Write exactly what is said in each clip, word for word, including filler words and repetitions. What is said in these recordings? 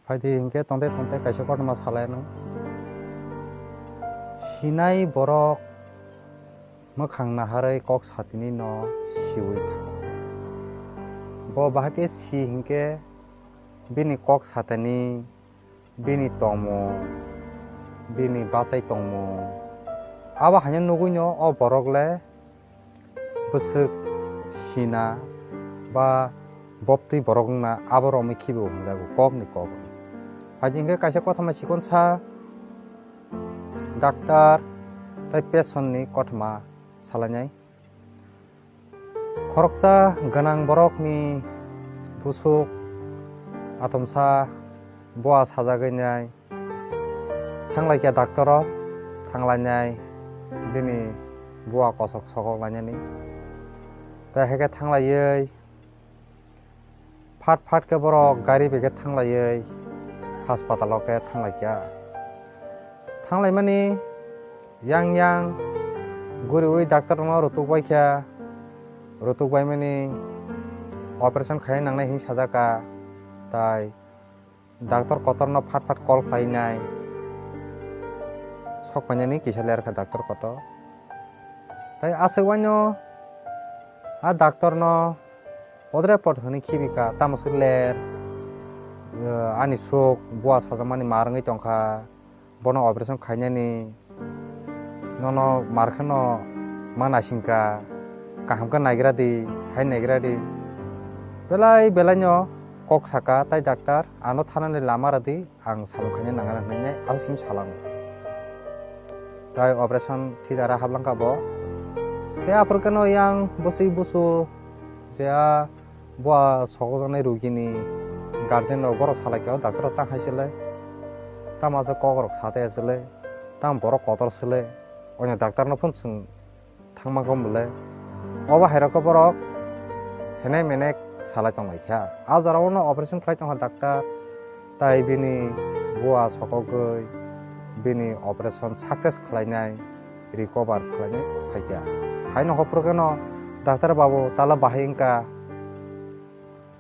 Phaidi hinkhe tongte tongte kaisa kotorma salai anw. Sinai borok mwkhang naharwi kok satini no siwi thango. Bo bahai khe si hinkhe bini kok satini, bini tongmung, bini bachai tongmung, abo haino nugwino o borok le bwswk sina ba boptwi borok wngna abo romwi khibigo hwnjago kokni kok. Phaidi hinkhe kaisa kothoma chikonsa doctor tei patient ni kothoma salainai. Khoroksa gwnang borokni busuk atomsa bua sajagwi nai. Thanglaikha doctor o, thanglainai bini bua kosok sokok lainani. Tei haikhe thanglaiwi phat phat khe borok gari bai khe thanglaiwi haspatalo khe thanglaikha. Thanglaimani yang yang guriwi doctor no rutuk baikha, rutuk baimani operation khai nangnai hinwi sajakha, tai doctor kotorno phat phat call khlainai. Sok painani kisa ler kha doctor kotor. Tai aswk waino a doctor no podre pod hwnwi khibika, tamo se ler, eh, ani sok bua sajakmani mar wngwi tongkha, bono operation khainani, nono mar kheno ma naisingkha, kaham khe naigra di, hai naigra di. Belai belai no kok saka, tai doctor, ano thanani lama rwdi, ang samung khaina nangya hwnwi asa simi salango. Tai operation theater o hablangkha bo. Tei aphuru kheno yang bwswi busu je a bua sokjaknai rugini guardian rok borok salaikha, o doctor rok tang hai se le, tamo aswk kok rok sa tei se le, tamo borok kotor se le, oino doctor no phone swng thangma khe mole. Obo hai rok khe borok henek menek salai tonglaikha. A jora o no operation khlai tongkha doctor, tai bini bua sokogwi bini operation success khlainai, recover khlainai phaikha. Haino hopro kheno doctor babu tala bahai wngkha,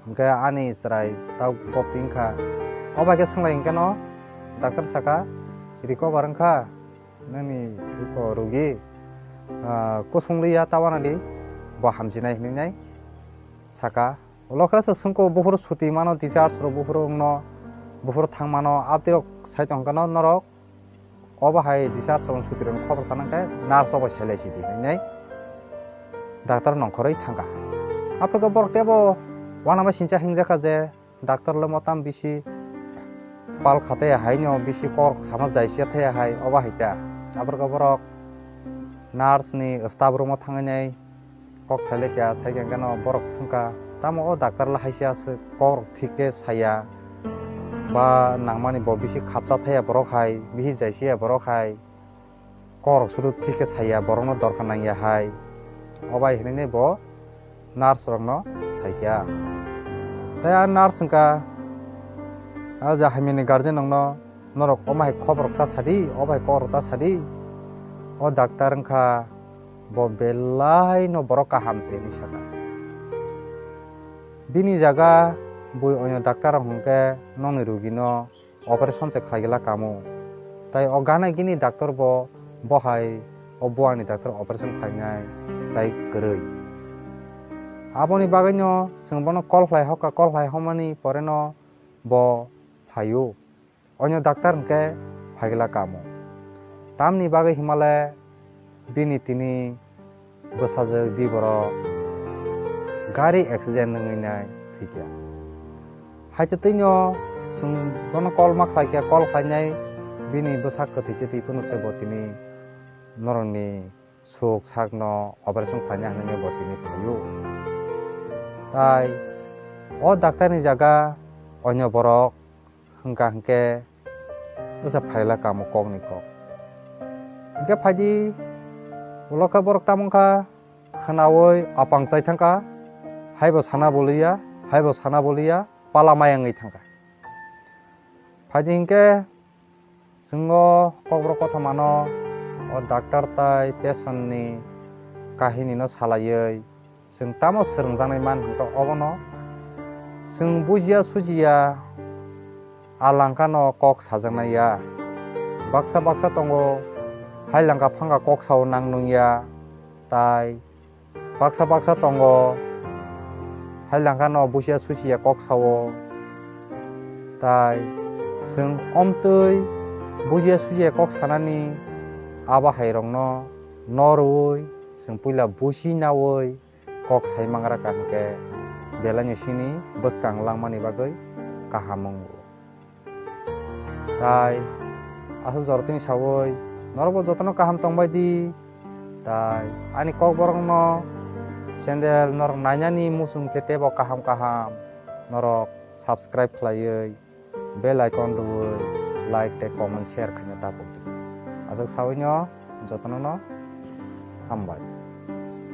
hwnkhe ani chwrai ta bopti wngkha. O bai khe swnglai hwnkhe no doctor saka, recover wngkha. Nini iko rugi, ah, kusung liya ta wana di, bo hamjinai hinwi nai saka. Ulo khe se sungko buphuru suti mano, discharge rok buphuru wngno, buphuru thang mano, abdi rok sai tong khe no norok obo hai discharge rok suti rok khobor sana khe nurse rok bai sai lai si di hinwi nai doctor nongkhorwi thangkha. Aphuru khe borok tebo uanama sincha hingjak kha je, doctor le motam bisi pal khatai hai no bisi kok sama jaisia thai hai obo hai ta. Aphuru khe borok nurse ni staff room o thangwi nai kok sailai kha, sai khe hwnkhe no borok swngkha, "Tamo o doctor le hai se aswk kok rok thik khe saya ba nangmani bo bisi khapsa thaya borok hai, bisi jaisia borok hai?" Kok rok sudu thik khe saya, borokno dorkar nangya hai. O bai hinwi bo nurse rokno saikha. Tei a nurse wngkha, "A je hamyani guardian rokno norok omo hai khobor rok ta sadi, o bai kok rok ta sadi." O doctor wngkha, bo belai no borok kaham se hinwi sakha. Bini jaga bui oino doctor rok hwnkhe nokni rugino operation se khlai gila kamo. Tai o gana gini doctor bo, bo hai o buani doctor operation khlainai tai kwrwi. Aboni bagwino chwng bono call khlai hokha, call khlai homani poreno bo phaio. Onyo doctor hwnkhe phai gila kamo. Tamni bagwi himale bini tini bwsajwk di borok gari accident wngwi nai thwikha. Hai se twino chwng bono call ma khlai khe, call khlainai bini bwsa kwthwi kwthwi phano se bo tini norokni suk sakno operation khlaina hinwi bo tini phaio. Tai o doctor ni jaga onyo borok hwnkha hwnkhe bwsa phaila kamo kokni kok. Hwnkhe phaidi ulo khe borok tamo wngkha khwnaui apang chai thangkha, haibo sana boliya, haibo sana boliya, pala maya wngwi thangkha. Phaidi hwnkhe chwng o kokborok kothomano o doctor tai patient ni kahini no salaiwi, chwng tamo swrwngjaknai man hwnkhe obono chwng bujiya sujiya a langkano kok sajaknai ya. Baksa baksa tongo, hai langka phangka kok sao nang nung ya, tai baksa baksa tongo, hai langkano busia susia kok sao, tai chwng omtwi busia susia kok sanani abo hairokno no rwui chwng puila busi naui kok sai mangra ka hwnkhe belaino sini bwskang langmani bagwi kaham wngo. Tai aswk jorotini saui norokbo jotono kaham tongbai di. Tai ani kokborokno channel norok nainani muchung khe teibo kaham kaham norok subscribe khlaiwi bell icon rwui like tei comment share khaina ta pokdi. Aswk sauino jotonono hambai.